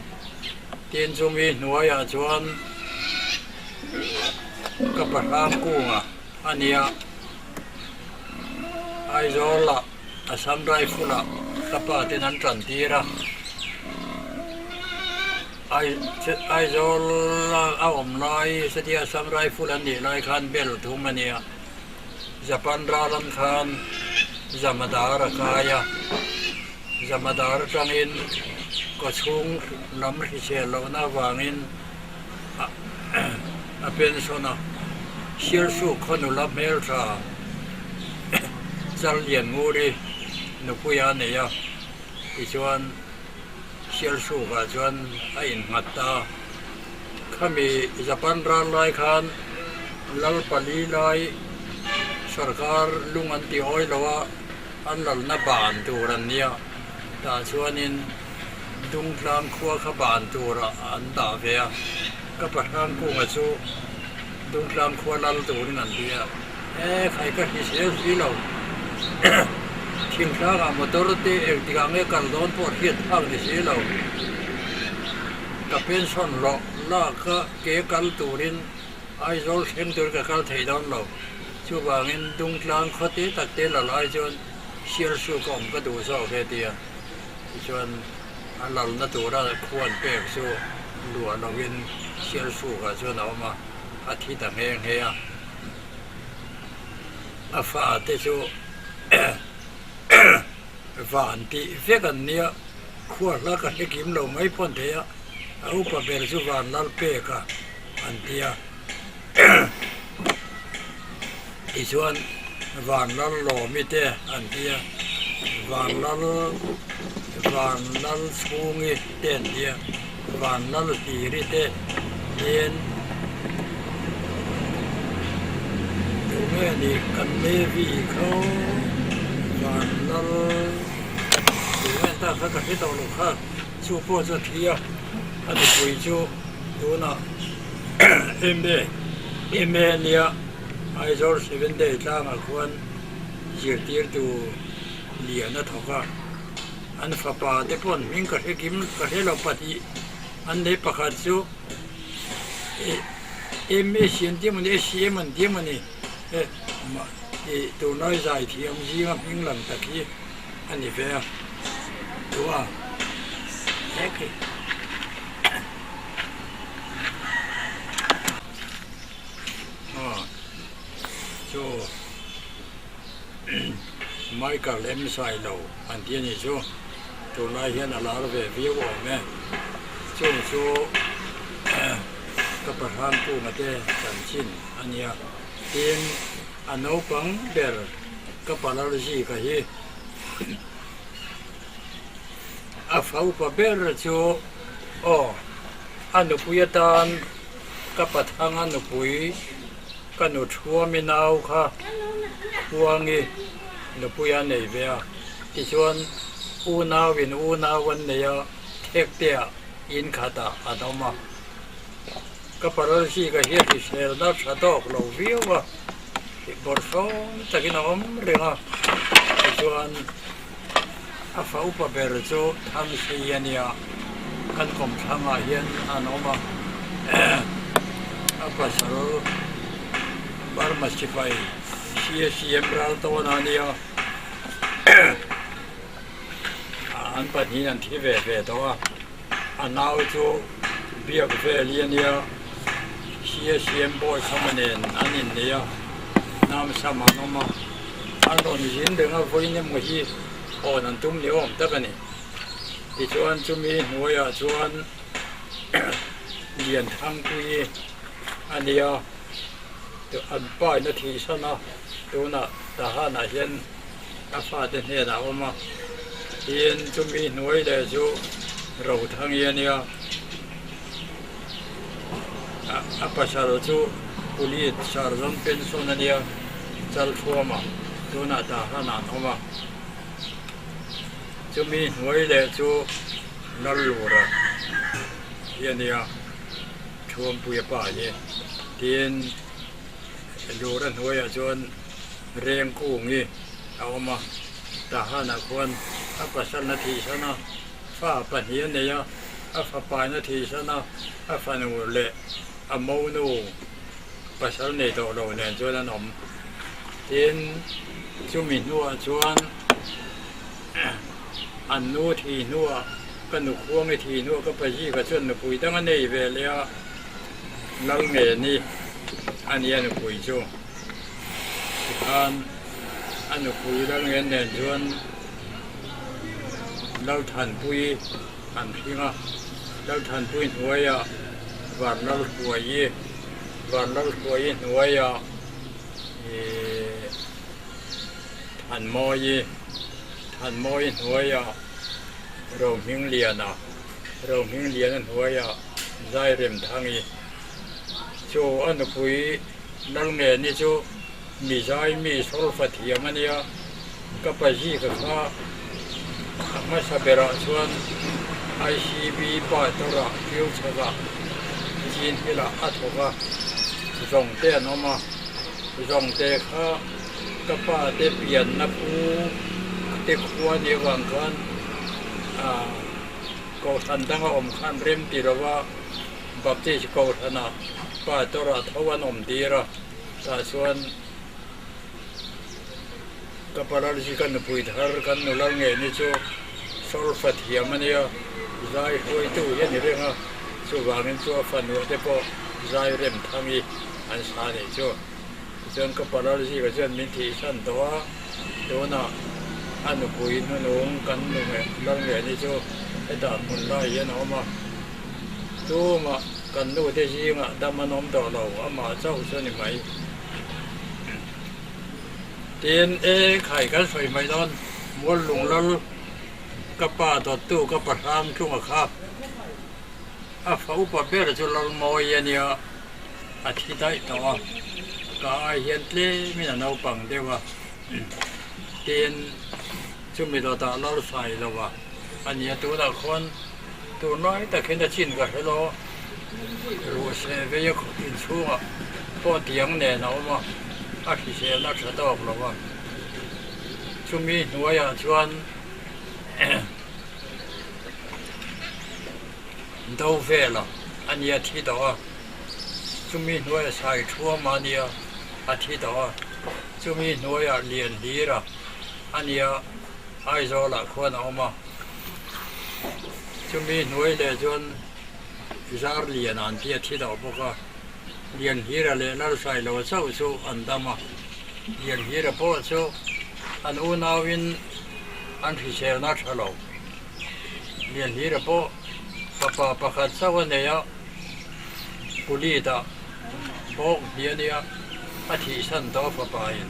Tin chumi hnuaiah chuan ka pahrang kunga a nia, Aizawlah Assam Rifle-ah ka pa ten an tan tir a, Aizawl a awm lai satia Assam Rifle an nih lai khan bel thum a nia, Japan ral an khan Jamadar a kai a, Jamadar atangin kawchhung lam hrisel lohna avangin a pension a, Sialsuk khaw nula hmeltha Challiannguri nupuia a nei a, tichuan Sialsukah chuan a innghat ta a. Khami Japan ral lai khan lal pali lai sorkar lung an ti awi lo a, an lalna ban tur an nia, tah chuanin Dungtlang khua kha ban turah an dah ve a, ka pahrang kunga chu Dungtlang khua lal turin an ti a, e khai ka hrisel si lo, thingtlangah motor te engtikah nge kal dawn pawh hriat phak ni si lo, ka pension hlawh lak a ke kal turin Aizawl thleng tur ka kal thei dawn lo, chuvangin Dungtlang khaw te tak te la lai chuan Sialsuk ka awm ka duh zawk he tia. Tichuan a lalna tura khuan pek chu luah lovin Sialsukah chuan a awm a, a thi ta nghe nghe a. A fate chu van tih vek an nia, khua hla ka hre kim lo mai pawn thei a, a upa ber chu van lal pek a an ti a. Tichuan Vanlallawmi te an ti a, Vanlal Vanlalchhungi te an ti a, Vanlalhliri te hian tunge nih kan Levi kho Vanlal tunge an tak kha ka hre tawh lo kha chu pawh chu a thi a, a nupui chu tunah MA MA nia. Aizawl Seven Day tlangah khuan zirtirtu lian a thawk a, an fapa te pawh an hming ka hre kim ka hre lo pahnih an nei pakhat chu MAC an ti emaw ni SCM an ti emaw ni ih tunlai zaithiam zinga hming lang tak hi a ni ve a chua hlek hi. Chu Michael M Sailo an ti a nih chu tunlai hian a lar ve viau awm e. Chung chu ka Pahran Kunga te chanchin a nia. Tin, a naupang ber ka Palalzika hi a fa upa ber chu aw a nupui atan Ka pathanga nupui ka nu Thuami nau kha Khuangi nupui a nei ve a, tichuan unauin unau an nei a, Thektea in khatah an awm a. Ka paralsi ka hian hriselna tha tawk lo viau a, bawrhsawm takin a awm reng a, tichuan a fa upa ber chu Thangsei a nia. Kan kawmthlangah hian an awm a, a pasal Burma sipai CACM ral tawn a nia, an pahnihin an thi ve ve tawh a, a nau chu biak vel hi a nia, CACM Bawikhama nen an innei a, Namsam an awm a, an rawn zin reng a vawiin emaw hi hawn an tum ni awm tak a ni. Tichuan chumi hnuaiah chuan Lianthangpuii a nia, an pa in a thihsan a, tunah Tahanah hian a fate hnenah a awm a, tin chumi hnuai leh chu Rothangi a nia, a pasal chu Police Sergeant Pension a nia, Chalthuama tunah Tahanah an awm a. Chumi hnuai leh chu Lallura hi a nia, Thuampuia pa hi. Tin, Lura hnuaiah chuan Rengkungi a awm a, Tahanah khuan a pasalna thihsan a, fa pahnih a nei a, a fapaina thihsan a, a fanu leh a monu pasal nei tawh lo nen chuan an awm. Tin, chumi hnuah chuan an nu thi hnuah ka nu khuangi thi hnuah ka pazika chuan nupui dang a nei ve leh a, Lalngeni a nia nupui chu. Tikhan a nupui Lalngen nen chuan Lalthanpui an hring a, Lalthanpui hnuaiah Vanlalhruaii, Vanlalhruaii hnuaiah ihh Thanmawii, Thanmawii hnuaiah Rohmingliana, Rohmingliana hnuaiah Zairemthangi. Chu a nupui Lalngeni chu mi zai mi sawlfa thiam a nia, ka pa zika kha a hmasa berah chuan ICB pa tawrah Tiu chhakah chin hilah a thawk a, zawngte an awm a, zawngte kha ka pa te pianna pu te khua nih avang khan ah kohhran danga awm khan rem ti lova Baptist kohhranah pa tawrah tho an awm tir a. Tah chuan ka paralzy ka nupui thar kan nula ngei ni chu solfa thiam a nia, zai hruaitu hi a ni reng a, chuvangin chu a fanuah te pawh zai rem thangi an sa a nih chu. Tichuan ka paralzy ka chuan min thihsan tawh a, tunah a nupui hnunung kan nu lal ngei ni chu hetah hmun lai hian a awm a. Tumah kan nu te zingah dam an awm tawh lo, amah chauh chu a ni mai. Tin, e khai kan sawi mai dawn, Muallung lal ka pa dawttu ka pa hrang tlunga kha a fa upa ber chu Lalmawi a nia, a thi daih tawh a, ka ai hian tlemin a naupang deuh a. Tin, chumi dawtah Lalsai lo a a nia, tunah khuan Tunlai tak hian a chin ka hre lo, ruhseh vei a inchhungah pawh tiang nen a awm a, a hriselna a tha tawk lo a. Chumi hnuaiah chuan do vela a nia thi tawh a, chumi hnuaiah sai thuama a nia a thi tawh a, chumi hnuaiah Lianhlira a nia Aizawlah khuan a awm a. Chumi hnuai leh chuan zar lian an tia thi tawh bawk a, Lianhira leh Lalsailo chauh chu an dam a, Lianhira pawh chu an unauin an hriselna tha lo. Lianhira pawh fapa pakhat chauh a nei a, Pulit-ah bawk hnih a nia, a thihsan tawh a fapain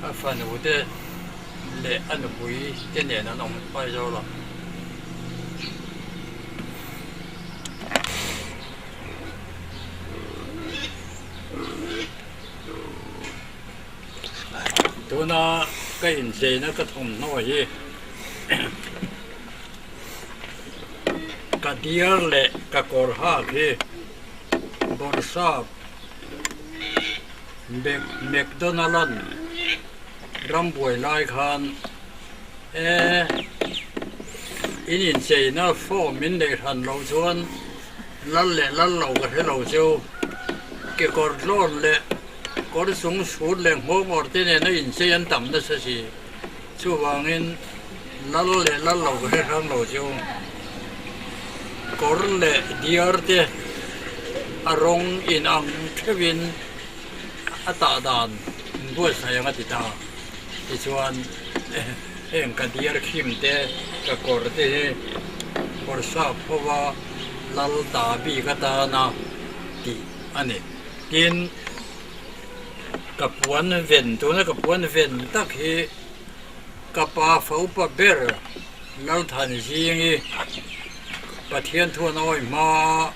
a fanute leh a nupui te nen an awm Aizawl a. Tuna ka incheina ka thawmhnaw hi ka diar leh ka kawr hak hi bawrhsap McDonald-a'n Ram buai lai khan e In incheina form in neih hran loh chuan lal leh lal lo ka hre lo cheu. Kekawr tlawn leh kawr chung sut leh nghawng awr te nena inchei an tam nasa si. Chuvangin lal leh lal lo ka hre hrang lo cheu. Kawr leh diar te a rawng inang theuhin a tah dan inbuatsaih ang a ti ta. Tichuan heng ka diar khim te ka kawr te hi kawr sap hova lal ta bik atana tih a ni. Tin, ka puan ven tuna ka puan ven tak hi ka pa fa upa ber Lalthan Zingi Pathian thuan awi hmaa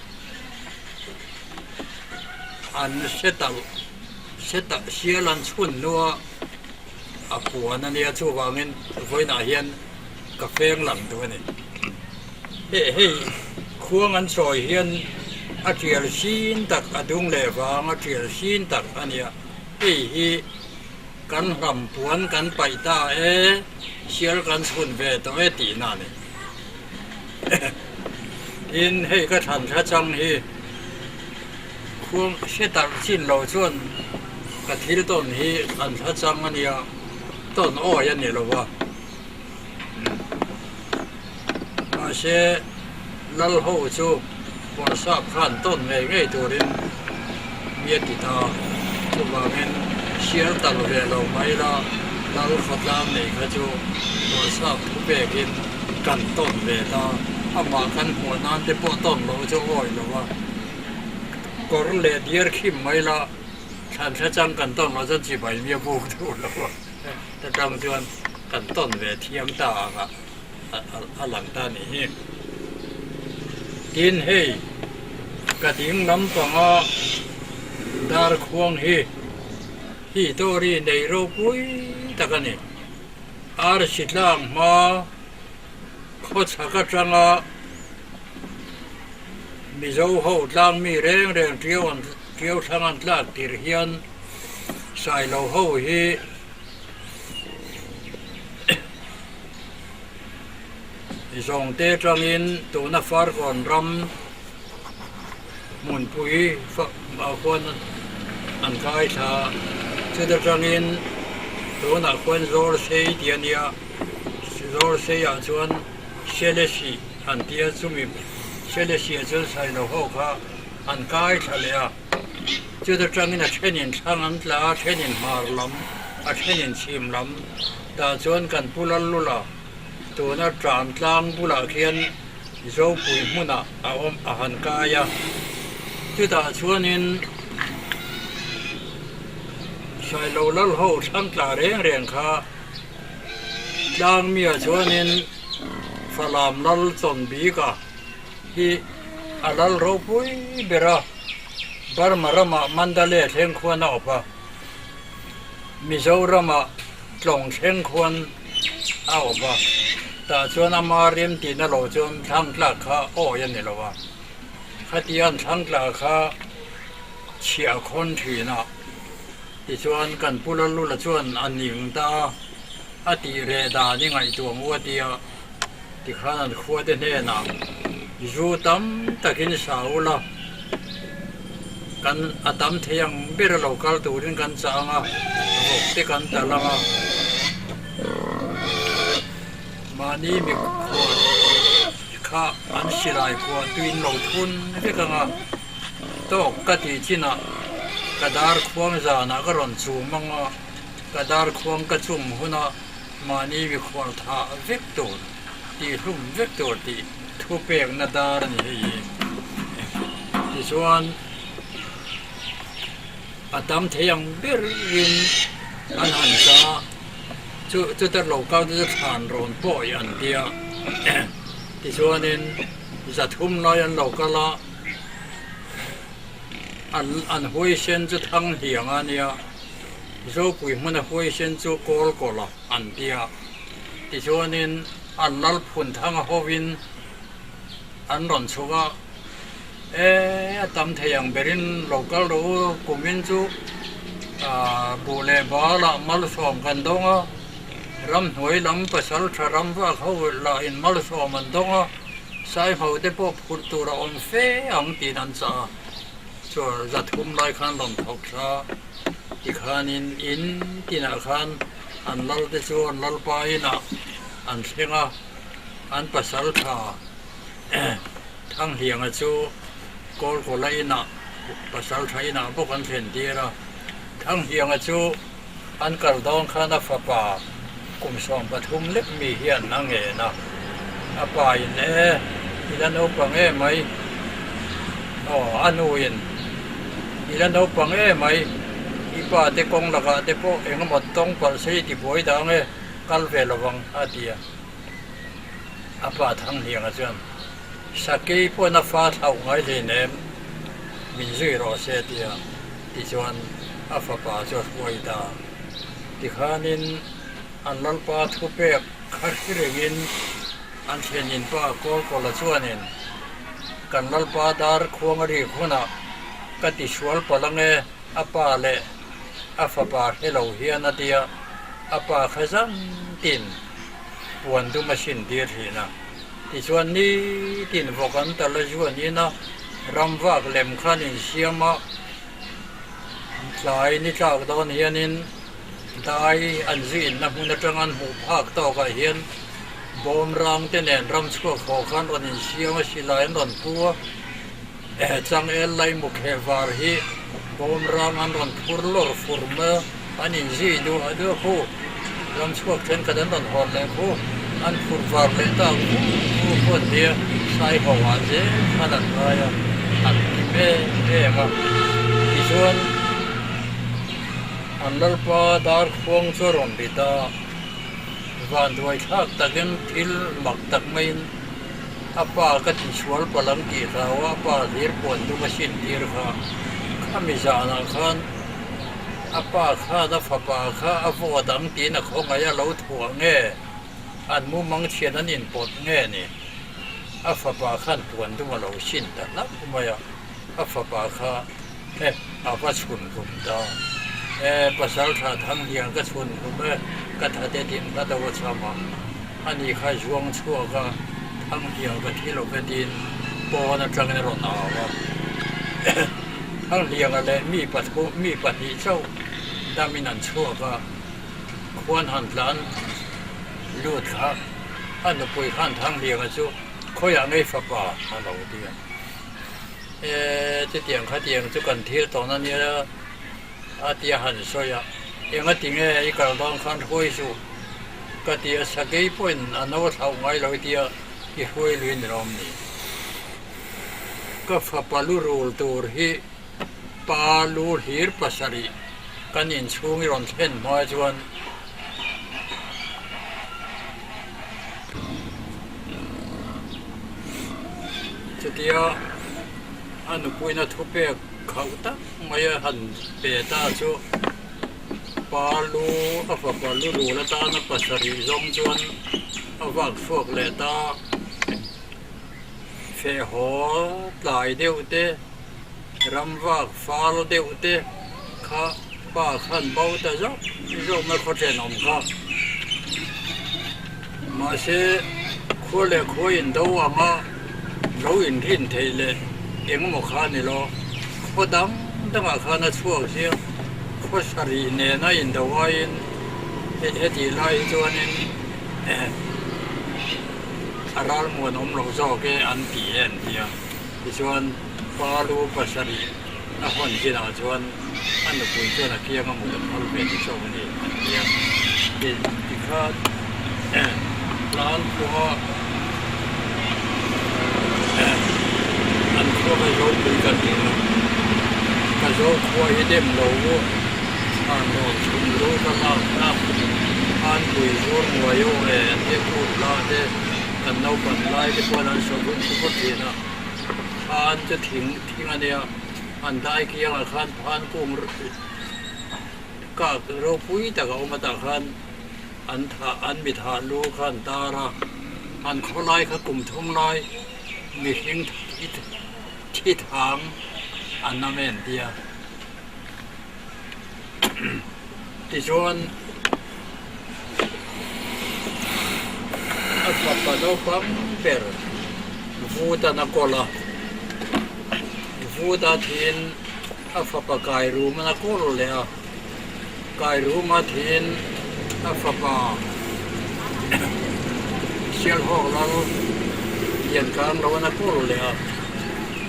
an hre talh Hetah sial an chhun hnua a puan a nia chuvangin vawiinah hian ka feng lang duh a ni. Heh hei khuang an sawi hian a tial sin tak a dung leh vang a tial sin tak a nia. Hei hi kan hlam puan kan paih ta e, sial kan chhun ve tawh e tihna a ni. Tin hei ka thlan thla chang hi. Khuang hre tarh chin lo chuan ka thil tawn hi an hla chang a nia, tawn awi a ni lo va. Mahse, lal ho chu Bawrhsap khan tawn ngei ngei turin mi a ti ta. Chuvangin sial tal ve lo mai la, lal khawtlang nei kha chu Bawrhsap thu pekin kan tawn ve ta. Amah kan hmuh nan te pawh tawn loh chu awi lo va. Kawr leh diar khim mai la, thlan thla chang kan tawn loh chuan chibai mi a buk duh lo a, ta tang chuan kan tawn ve thiam ta ang a a lang ta a nih hi. Tin hei ka ding lampanga darkhuang hi hi tawri nei ropui tak a ni. Arsi tlang hma khawchhak atanga Mizo ho tlang mi reng reng ṭiau an ṭiau thlang an tlak tirh hian Sailo ho hi Zawngte tangin tuna Farkawn ram hmunpui ah khuan an kai thla a, chuta tangin tunah khuan Zawlsei tih a nia, Zawlseiah chuan Selesih an ti a, chumi Selesih chuan Sailo ho kha an kai thla leh a, chuta tangin a thenin thlang an tla a, thenin hmar lam, a thenin chhim lam, tah chuan kan pu Lallula tuna Tram tlang bulah khian Zopui hmunah a awm a han kai a, chutah chuanin Sailo Lal ho thlang tla reng reng kha Tlangmia chuanin Falam lal chawn bika hi a lal ropui ber a, Burma ramah Mandalay thleng khuan a awp a, Mizoramah Tlawng thleng khuan a awp a, tah chuan ama rem tihna lo chuan thlang tlak kha awi a ni lo a, khatia an thlang tla kha chhiah khawn thin a. Tichuan kan pu Lallula chuan a ning ta a, a tih reh dan i ngaihtuah ngu a ti a, tikhan an khuate hnenah zu tam takin sa ula, kan a tam thei ang ber a lo kal turin kan chah ang a, vawk te kan tal ang a, mahni mikhual kha an silai khuah tuin lo thun vek ang a. Tawk ka tih chinah ka dar khuang zanah ka rawn chum ang a, ka dar khuang ka chum hunah mahni mikhual thah vek tur, tihhlum vek tur tih thupekna dar a ni hei hi. Tichuan a tam thei ang berin an han sa a, chu chuta lo kal te chu thlan rawn pawi an tia. Tichuanin zathum lai an lo kal a. An an huaisen chu thang hliang a nia, Zopui hmuna huaisen chu kawl kawl a an ti a. Tichuanin an lal phun thang a hovin an rawn chhuk a, E, a tam thei ang berin lo kal rawh u, kumin chu buh leh balah malsawm kan dawng a. Ramhnuai lam pasaltha ram vak ho lah in malsawm an dawng a, Saiho te pawh phurh tur a awm fe ang tiin an chah a. Chuan 300 lai khan rawn thawk thla tikhanin in tinah khan an lal te chu an lalpa inah an thleng a, an pasaltha Thanghlianga chu Kawlkawla inah pasaltha inah bawk an thlen tir a. Thanghlianga chu an kal dawn khan a fapa kum 13 lek mi hian a ngen a, a pa in e i la naupang em mai, aw a nu in i la naupang em mai, i pa te kawng lakah te pawh engemaw tawng palh se i ti buai dang e, kal ve lovang a ti a. A pa Thanghlianga chuan Sakei pawn a fa thlauh ngai hleinem, min zui rawh se a ti a, tichuan a fapa chu a hruai ta. Tikhanin an lalpa thupek kha hri rengin an thlenin pa Kawlkawla chuanin, Kan lalpa dar khuang a rik hunah ka tisual palh ange a pa leh a fapa hre lo hian a ti a, a pa kha zan tin puan dum a sin tir thin a. Tichuan nitin vawk an tal a zuan in a, ram vak lem khan insiam a, tlai ni tlak dawn hianin dai an zuinna hmun atang an hmuh phak tawkah hian bawm rang te nen ram chhuak haw khan rawn insiam a, silai an rawn pu a. Changel laimu kheh var hi bawm rang an rawn phur lawr fur mai a, an inzui duah duah khu. Ram chhuak thenkhat an rawn hawn leh khu, an phur var leh tak vur vur khu an nia, sai ho ah zel khan an ngai a, an hlim em em a. Tichuan an lalpa dar khuang chu a rawn ri ta a, vanduai thlak takin thil mak tak maiin, A pa ka tisual palh ang tih hlau a, a pa hlir puan dum a sin tir kha. Khami zanah khan a pa khan a fapa kha a vawt ang tiin a khawngaih a lo thuah nge, an mumang thian an inpawt nge ni. A fapa khan puan dum a lo sin ta hlauh mai a, a fapa kha he a va chhun hlum ta. E pasal tha Thanglian ka chhun hlum e, ka thate tin hla do a cham a. A ni kha zuang chhuak a, Thanghliang ka thi lo ve tiin pawn atangin a rawn au a. Thanghlianga leh mi pathum, mi pahnih chauh damin an chhuak a, khuan han tlan lut kha a nupui khan Thanghlianga chu khawiah ngei fapa a lo ti a. E, chutiang khatiang chu kan thil tawn a nia a ti a han sawi a, engati nge i kal dawn khan hruai suh. Ka ti a, sakei pawhin a no thlauh ngai lo tia i hruai lui ni lawm ni? Ka fapa lu rul tur hi pa lu hlir pasarih kan inchhung i rawn thlen hma chuan chutia a nupuina thupek khauh tak mai a han pe ta chu. Pa lu a fapa lu rul atana pasarih zawng chuan a vak chhuak leh ta. Feh haw tlai deuh te, ram vak fal deuh te kha pa khan bo ta zawk zawk mai khaw thenawm kha. Mahse, khua leh khua indo anga lo inrin theih leh engemaw kha a ni lo. Khaw dang dangah khan a chhuak ziak. Khaw sarih nena indo aiin hetih lai hi chuanin a ralmuan awm lo zawk e an ti e an ti a. Tichuan, pa lu pasarih a hawn chinah chuan a nupui chuan a kiang a mut a phal ve ti chauh a ni an ti a. Tikhan tlan khua an khua ka zo pui kan ti a, ka zo khua hi dem lo u thlan rawn chhum lu ka lak a, Khanpui zur nguai aw e an tia kut la te kan naupan lai te pawh an sawi vut vut thin a. Phan chu thing thing a nia, an dai kiangah khan phan kung kak ropui tak a awm a tah khan an thah an mi thah lu kha an tar a, an khawlai kha kum thum lai mihring thi thang an awm em tia. Tichuan. A fapa naupang ber Vutan a kawl a, Vuta thiin a fapa Kairuman a kawl leh a, Kairuma thiin a fapa Sialhawk Lal Liankangloan a kawl leh a,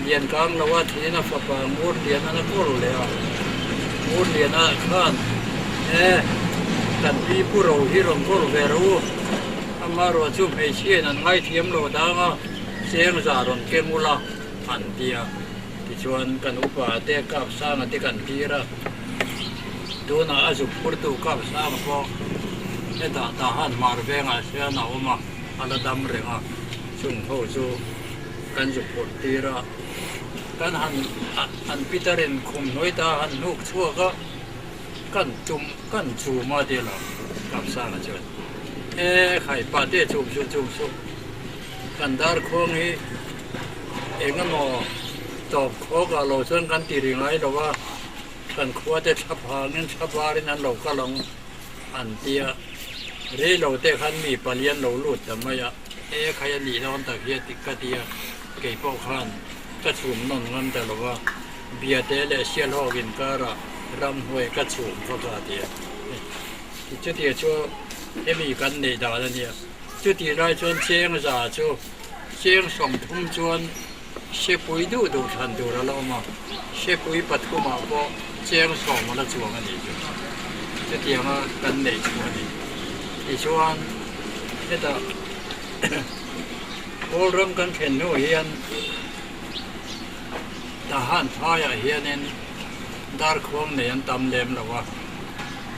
Liankangloa thiin a fapa Ngurlianan a kawl leh a, Ngurliana khan, E, kan pi pu ro hi rawn kawl ve rawh u, Amaherawh chu hmeichhiain an ngaithiam lo dang a, cheng za rawn keng ula an ti a. Tichuan kan upa te Kapsanga te kan tir a, tunah a zuk phurtu Kapsanga pawh hetah Tahan Hmar vengah hian a awm a, a la dam reng a, chung ho chu kan zuk phurh tir a. Kan han an Peter-in khum hnuai ta han hnuk chhuak a, kan tum kan chum a ti lo Kapsanga chuan. E khai pa te chum suh chum suh kan dar khuang hi eng emaw tawp khawk ah lo chuan kan ti ri ngai lo a, kan khua te thla phangin thla varin an lo kal ang an tia rei lo te khan mi palian lo lut ta mai a, e khai a nih dawn tak hi a ti ka tia kei pawh khan ka chhum nawn ngam ta lo a, Biate leh Sialhawk inkarah ramhnuai ka chhum vak a tia. Chutia chu hemi kan neih dan a nia. Chutih lai chuan cheng za chu cheng 30 chuan sepui duh duh thlan tur a la awm a, sepui pathumah pawh cheng 10 a la chuang a nih chu. Chutianga kan neih chu a ni. Tichuan hetah Kawl ram kan thlen hnu hian Tahan phaiah hianin darkhuang nei an tam lem lo a.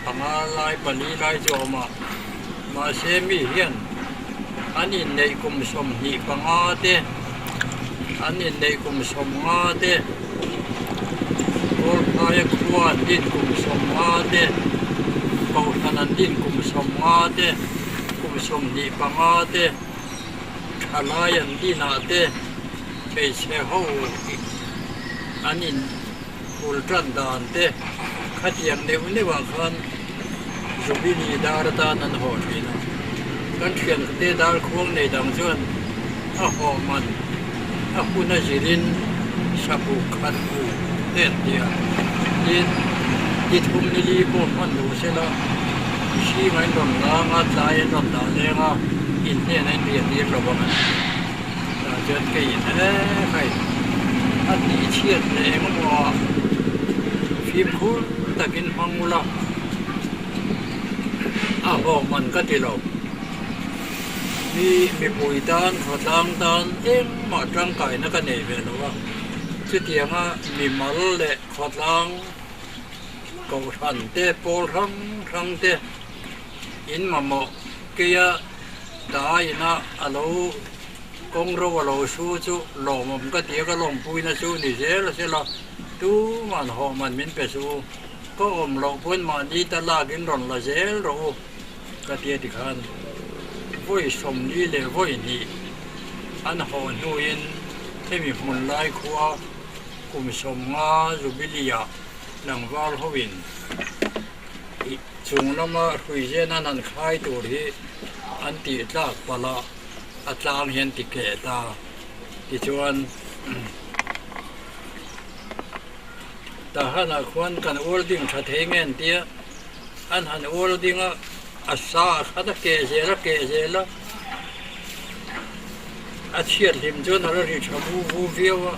Panga lai pali lai chu a awm a, mahse mi hian an inneih kum 25 te, an inneih kum 50 te, Kawlphaia khua an din kum 50 te, Kohhran an din kum 50 te, kum 25 te, thalai an dinah te hmeichhe ho an in Phul tan dan te khatiang neuh neuh ah khan Jubilee dar atan an haw thin a, kan thian te dar khuang nei dang chuan a haw man a hun a zirin sabuk khat bu te an ti a, tin ni thum ni li pawh hman duh sela mihring a inrawn lang a, tlai a inrawn dah leng a, in hnenah in riah tir lo ang an ti. Tah chuan kei in e hei a tih chhiat leh eng emaw ah fimkhur takin hmang ula a haw man ka ti lo. Mi mipui tan khawtlang tan engmah tangkaina ka nei ve lo a, chutianga mimal leh khawtlang kohhran te pawl hrang hrang te in mamawh keia Ta ina a lo kawng ro a lo su chu lawmawm ka ti a, ka lawmpuina chu ni zel a sela, tuman hawhman min pe suh u, ka awm loh pawn mahni ta lakin rawn la zel rawh u ka ti a tikhan vawi 42 an haw hnuin hemi hmun lai khua kum 50 Jubilee ah tlangval hoin Chung lama hruizen an han khai tur hi an tih tlak palh a, a tlang hian ti keh ta. Tichuan, Tahanah khuan kan welding tha thei nge an tia, an han welding a, a sa a khat a keh zel a keh zel a, a chhiat hlim chuan a la ri tha vu vu viau a,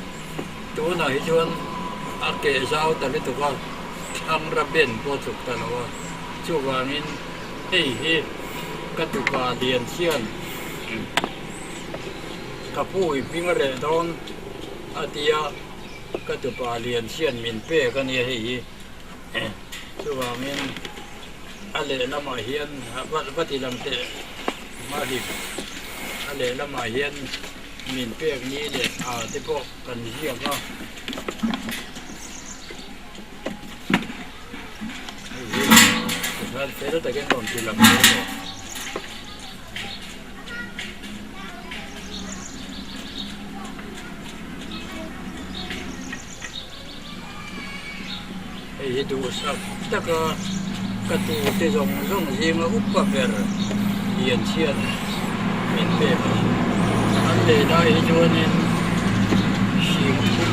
tunah hi chuan a keh zau ta lutuk a. Thlangra ben pawh tluk ta lo a, chuvangin hei hi ka tupa lian hian ka pu i hming a reh dawn a tia ka tupa lian hian min pek a nia hei hi, chuvangin a lehlamah hian va ti lang teh Mahlim a lehlamah hian min pek ni leh a te pawh kan ziak a. Tikhan fel takin rawn ti lang mai maw. Hei hi duhsak taka ka tu te zawng zawng zinga upa ber lian chhiat. min pek a. An lei lai hi chuanin sing thum.